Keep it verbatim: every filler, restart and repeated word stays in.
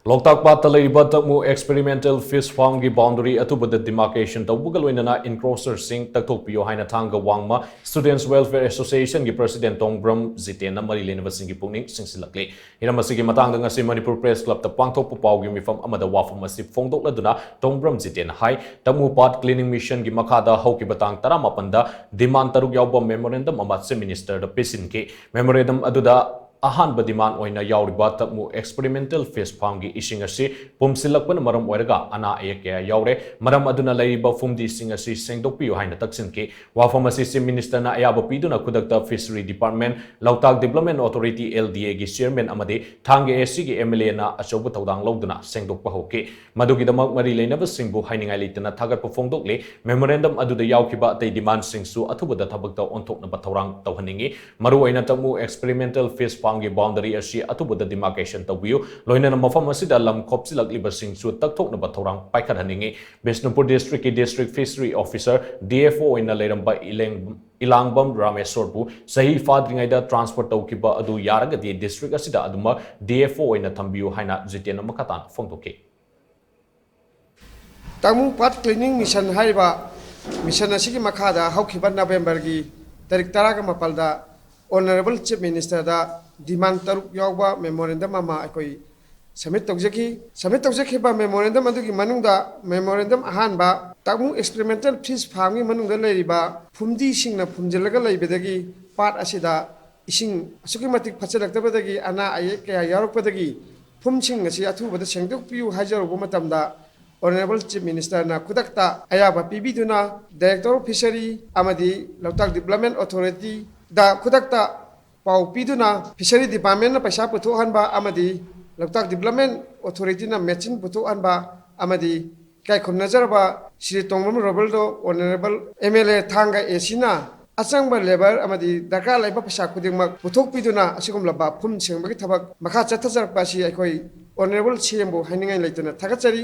ꯂꯣꯛꯇꯥꯛ ꯄꯥꯠꯇ ꯂꯩꯔꯤꯕ ꯇꯛꯃꯨ experimental fees ꯐꯥꯔꯝꯒꯤ boundary ꯑꯊꯨꯕꯗ ꯗꯤꯃꯥꯔꯀꯦꯁꯟ ꯇꯧꯕꯒ ꯂꯣꯏꯅꯅ ꯏꯟꯀ꯭ꯔꯣꯆꯔꯁꯤꯡ ꯇꯛꯊꯣꯛꯄꯤꯌꯨ ꯍꯥꯏꯅ ꯊꯥꯡꯒ ꯋꯥꯡꯃ ꯁ꯭ꯇꯨꯗꯦꯟꯠꯁ ꯋꯦꯜꯐꯤꯌꯔ ꯑꯦꯁꯣꯁꯤꯌꯦꯁꯟꯒꯤ ꯄ꯭ꯔꯁꯤꯗꯦꯟꯠ ꯇꯣꯡꯕ꯭ꯔꯝ ꯖꯤꯇꯦꯟꯅ ꯃꯔꯤ ꯂꯩꯅꯕꯁꯤꯡꯒꯤ ꯄꯨꯛꯅꯤꯡ ꯆꯤꯡꯁꯤꯜꯂꯛꯂꯤ꯫ ꯍꯤꯔꯝ ꯑꯁꯤꯒꯤ ꯃꯇꯥꯡꯗ ꯉꯁꯤ ꯃꯅꯤꯄꯨꯔ ꯄ꯭ꯔꯦꯁ ꯀ꯭ꯂꯕꯇ ꯄꯥꯡꯊꯣꯛꯄ ꯄꯥꯎꯒꯤ ꯃꯤꯐꯝ ꯑꯃꯗ ꯋꯥꯐꯝ ꯑꯁꯤ ꯐꯣꯡꯗꯣꯛꯂꯗꯨꯅ ꯇꯣꯡꯕ꯭ꯔꯝ ꯖꯤꯇꯦꯟꯅ ꯍꯥꯏ, ꯇꯛꯃꯨ ꯄꯥꯠ ꯀ꯭ꯂꯤꯅꯤꯡ ꯃꯤꯁꯟꯒꯤ ꯃꯈꯥꯗ ꯍꯧꯈꯤꯕ ꯇꯥꯡ ꯇꯔꯥꯃꯥꯄꯟꯗ ꯗꯤꯃꯥꯟ ꯇꯔꯨꯛ ꯌꯥꯎꯕ ꯃꯦꯃꯣꯔꯦꯟꯗꯝ ꯑꯃ ꯆꯤꯐ ꯃꯤꯅꯤꯁꯇꯔꯗ ꯄꯤꯁꯤꯟꯈꯤ꯫ ꯃꯦꯃꯣꯔꯦꯟꯗꯝ ꯑꯗꯨꯗ ꯑꯍꯥꯟꯕ ꯗꯤꯃꯥꯟ ꯑꯣꯏꯅ ꯌꯥꯎꯔꯤꯕ ꯇꯛꯃꯨ ꯑꯦꯛꯁꯄꯦꯔꯤꯃꯦꯟꯇꯦꯜ ꯐꯤꯁ ꯐꯥꯔꯝꯒꯤ ꯏꯁꯤꯡ ꯑꯁꯤ ꯄꯨꯝꯁꯤꯜꯂꯛꯄꯅ ꯃꯔꯝ ꯑꯣꯏꯔꯒ ꯑꯅꯥ ꯑꯌꯦꯛ ꯀꯌꯥ ꯌꯥꯎꯔꯦ, ꯃꯔꯝ ꯑꯗꯨꯅ ꯂꯩꯔꯤꯕ ꯐꯨꯝꯗꯤꯁꯤꯡ ꯑꯁꯤ ꯁꯦꯡꯗꯣꯛꯄꯤꯌꯨ ꯍꯥꯏꯅ ꯇꯛꯁꯤꯟꯈꯤ꯫ ꯋꯥꯐꯝ ꯑꯁꯤ ꯆꯤꯐ ꯃꯤꯅꯤꯁꯇꯔꯅ ꯑꯌꯥꯕ ꯄꯤꯗꯨꯅ ꯈꯨꯗꯛꯇ ꯐꯤꯁꯔꯤ ꯗꯤꯄꯥꯔꯠꯃꯦꯟꯠ, ꯂꯣꯛꯇꯥꯛ ꯗꯤꯕ꯭ꯂꯞꯃꯦꯟꯠ ꯑꯣꯊꯣꯔꯤꯇꯤ, ꯑꯦꯜ ꯗꯤ ꯑꯦꯒꯤ ꯆꯤꯌꯔꯃꯦꯟ ꯑꯃꯗꯤ ꯊꯥꯡꯒ ꯑꯦ ꯁꯤꯒꯤ ꯑꯦꯝ ꯑꯦꯜ ꯑꯦꯅ ꯑꯆꯧꯕ ꯊꯧꯗꯥꯡ ꯂꯧꯗꯨꯅ ꯁꯦꯡꯗꯣꯛꯄ ꯍꯧꯈꯤ꯫ ꯃꯗꯨꯒꯤꯗꯃꯛ ꯃꯔꯤ ꯂꯩꯅꯕꯁꯤꯡꯕꯨ ꯍꯥꯏꯅꯤꯡꯉꯥꯏ ꯂꯩꯇꯅ ꯊꯥꯒꯠꯄ ꯐꯣꯡꯗꯣꯛꯂꯤ꯫ ꯃꯦꯃꯣꯔꯦꯟꯗꯝ ꯑꯗꯨꯗ ꯌꯥꯎꯈꯤꯕ ꯑꯇꯩ ꯗꯤꯃꯥꯟꯁꯤꯡꯁꯨ ꯑꯊꯨꯕꯗ ꯊꯕꯛꯇ ꯑꯣꯟꯊꯣꯛꯅꯕ ꯊꯧꯔꯥꯡ ꯇꯧꯍꯟꯅꯤꯡꯏ꯫ ꯃꯔꯨꯑꯣꯏꯅ ꯇꯛꯃꯨ ꯑꯦꯛꯁꯄꯦꯔꯤꯃꯦꯟꯇꯦꯜ ꯐꯤꯁ ꯐꯥꯔꯝꯒꯤ ꯕꯥꯎꯟꯗꯔꯤ ꯑꯁꯤ ꯑꯊꯨꯕꯗ ꯗꯤꯃꯥꯔꯀꯦꯁꯟ ꯇꯧꯕꯤꯌꯨ꯫ ꯂꯣꯏꯅꯅ ꯃꯐꯝ ꯑꯁꯤꯗ ꯂꯝ ꯈꯣꯞꯆꯤꯜꯂꯛꯂꯤꯕꯁꯤꯡꯁꯨ ꯇꯛꯊꯣꯛꯅꯕ ꯊꯧꯔꯥꯡ ꯄꯥꯏꯈꯠꯍꯟꯅꯤꯡꯏ꯫ ꯕꯤꯁꯅꯨꯄꯨꯔ ꯗꯤꯁꯇ꯭ꯔꯤꯛꯀꯤ district fishery officer, D F O, ꯑꯣꯏꯅ ꯂꯩꯔꯝꯕ ꯏꯂꯦꯡ-, ꯏꯂꯥꯡꯕꯝ ꯔꯥꯃꯦꯁꯣꯔꯕꯨ ꯆꯍꯤ ꯐꯥꯗ꯭ꯔꯤꯉꯩꯗ ꯇ꯭ꯔꯥꯟꯁꯐꯔ ꯇꯧꯈꯤꯕ ꯑꯗꯨ ꯌꯥꯔꯒꯗꯤ ꯗꯤꯁꯇ꯭ꯔꯤꯛ ꯑꯁꯤꯗ ꯑꯗꯨꯃꯛ ꯗꯤ ꯑꯦꯐ ꯑꯣ ꯑꯣꯏꯅ ꯊꯝꯕꯤꯌꯨ ꯍꯥꯏꯅ ꯖꯤꯇꯦꯟꯅ ꯃꯈꯥ ꯇꯥꯅ ꯐꯣꯡꯗꯣꯛꯈꯤ꯫ ꯇꯛꯃꯨ ꯄꯥꯠ ꯀ꯭ꯂꯤꯅꯤꯡ ꯃꯤꯁꯟ ꯍꯥꯏꯔꯤꯕ ꯃꯤꯁꯟ ꯑꯁꯤꯒꯤ ꯃꯈꯥꯗ ꯍꯧꯈꯤꯕ ꯅꯕꯦꯝꯕꯔꯒꯤ ꯇꯥꯔꯤꯛ ꯇꯔꯥꯒ ꯃꯥꯄꯜꯗ ꯑꯣꯅꯔꯦꯕꯜ ꯆꯤꯐ ꯃꯤꯅꯤꯁꯇꯔꯗ ꯗꯤꯃꯥꯟ ꯇꯔꯨꯛ ꯌꯥꯎꯕ ꯃꯦꯃꯣꯔꯦꯟꯗꯝ ꯑꯃ ꯑꯩꯈꯣꯏ ꯁꯕꯃꯤꯠ ꯇꯧꯖꯈꯤ꯫ ꯁꯕꯃꯤꯠ ꯇꯧꯖꯈꯤꯕ ꯃꯦꯃꯣꯔꯦꯟꯗꯝ ꯑꯗꯨꯒꯤ ꯃꯅꯨꯡꯗ ꯃꯦꯃꯣꯔꯦꯟꯗꯝ ꯑꯍꯥꯟꯕ, ꯇꯛꯃꯨ ꯑꯦꯛꯁꯄꯦꯔꯤꯃꯦꯟꯇꯦꯜ ꯐꯤꯁ ꯐꯥꯔꯝꯒꯤ ꯃꯅꯨꯡꯗ ꯂꯩꯔꯤꯕ ꯐꯨꯝꯗꯤꯁꯤꯡꯅ ꯐꯨꯝꯖꯤꯜꯂꯒ ꯂꯩꯕꯗꯒꯤ ꯄꯥꯠ ꯑꯁꯤꯗ ꯏꯁꯤꯡ ꯑꯁꯨꯛꯀꯤ ꯃꯇꯤꯛ ꯐꯠꯆꯜꯂꯛꯇꯕꯗꯒꯤ ꯑꯅꯥ ꯑꯌꯦꯛ ꯀꯌꯥ ꯌꯥꯎꯔꯛꯄꯗꯒꯤ ꯐꯨꯝꯁꯤꯡ ꯑꯁꯤ ꯑꯊꯨꯕꯗ ꯁꯦꯡꯗꯣꯛꯄꯤꯌꯨ ꯍꯥꯏꯖꯔꯨꯕ ꯃꯇꯝꯗ, ꯑꯣꯅꯔꯦꯕꯜ ꯆꯤꯐ ꯃꯤꯅꯤꯁꯇꯔꯅ ꯈꯨꯗꯛꯇ ꯑꯌꯥꯕ ꯄꯤꯕꯤꯗꯨꯅ ꯗꯥꯏꯔꯦꯛꯇꯣꯔ ꯑꯣꯐ ꯐꯤꯁꯔꯤ ꯑꯃꯗꯤ ꯂꯣꯛꯇꯥꯛ ꯗꯤꯕ꯭ꯂꯞꯃꯦꯟ ꯑꯣꯊꯣꯔꯤꯇꯤꯗ ꯈꯨꯗꯛꯇ ꯄꯥꯎ ꯄꯤꯗꯨꯅ ꯐꯤꯁꯔꯤ ꯗꯤꯄꯥꯔꯠꯃꯦꯟꯅ ꯄꯩꯁꯥ ꯄꯨꯊꯣꯛꯍꯟꯕ ꯑꯃꯗꯤ ꯂꯣꯛꯇꯥꯛ ꯗꯤꯕ꯭ꯂꯞꯃꯦꯟ ꯑꯣꯊꯣꯔꯤꯇꯤꯅ ꯃꯦꯆꯤꯟ ꯄꯨꯊꯣꯛꯍꯟꯕ ꯑꯃꯗꯤ ꯏꯀꯥꯏ ꯈꯨꯝꯅꯖꯔꯕ Shri Tongbram Roberto, honourable M L A Thanga A ꯁꯤꯅ ꯑꯆꯪꯕ ꯂꯦꯕꯔ ꯑꯃꯗꯤ ꯗꯔꯀꯥꯔ ꯂꯩꯕ ꯄꯩꯁꯥ ꯈꯨꯗꯤꯡꯃꯛ ꯄꯨꯊꯣꯛꯄꯤꯗꯨꯅ ꯑꯁꯤꯒꯨꯝꯂꯕ ꯐꯨꯝ ꯁꯦꯡꯕꯒꯤ ꯊꯕꯛ ꯃꯈꯥ ꯆꯠꯊꯖꯔꯛꯄ ꯑꯁꯤ ꯑꯩꯈꯣꯏ ꯑꯣꯅꯔꯦꯕꯜ ꯁꯤ ꯑꯦꯝꯕꯨ ꯍꯥꯏꯅꯤꯡꯉꯥꯏ ꯂꯩꯇꯅ ꯊꯥꯒꯠꯆꯔꯤ꯫